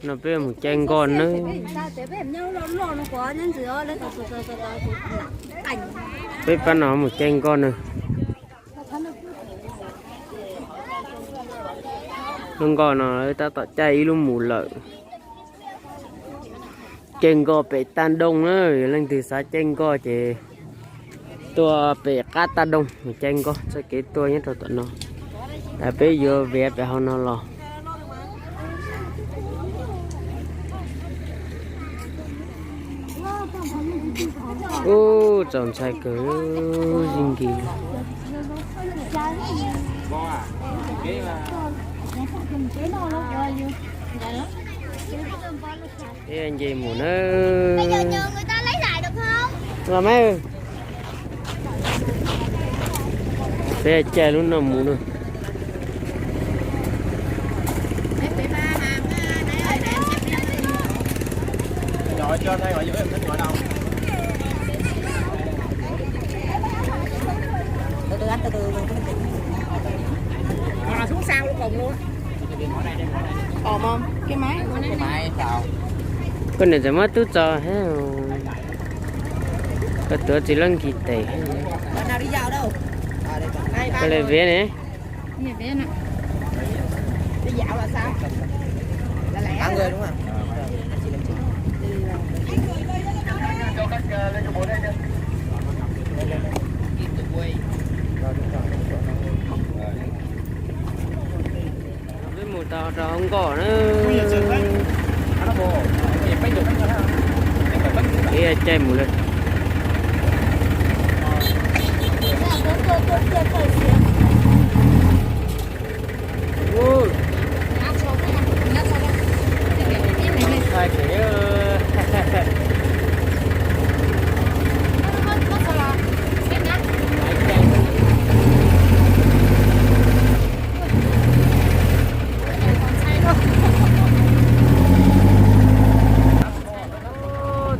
No peb mus caij nkoj nawb. Peb pab no mus caij nkoj nawb. Lub nkoj no tab tom caij ib lub mus lawm. Caij nkoj pem Taj Dooj na, yog leej twg xav caij nkoj ces tuaj pem qab Taj Dooj mus caij nkoj, txoj kev tuaj nyob rau tom no. Peb yuav viav pem hauv no los. Ub, txaus ntshai kawg, ib nkis. Peb nce mus na. Los mas. Peb caij lub no mus na. Koj niam txawm muab tub tso thiab. Koj tuav txiv lab nkis tes. Koj le viav ne. Peb mus tau rau hauv nkoj na. Peb caij mus lawm.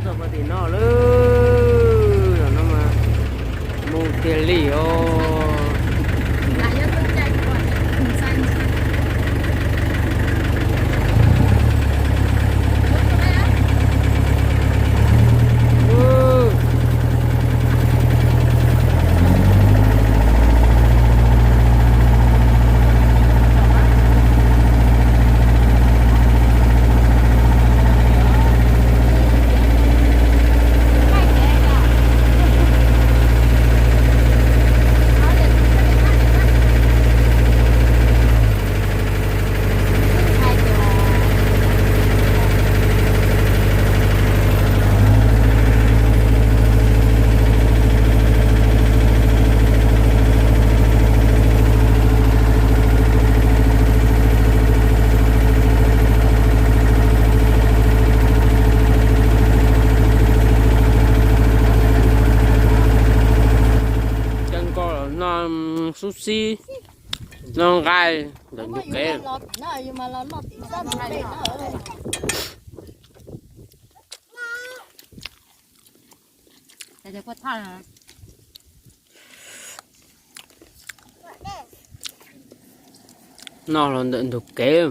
Txog puag tim no lawm, no mas mus tiag li os. Caij nkoj los noj xub xib, noj nqaij ntawm ntug kev. Noj los ntawm ntug kev.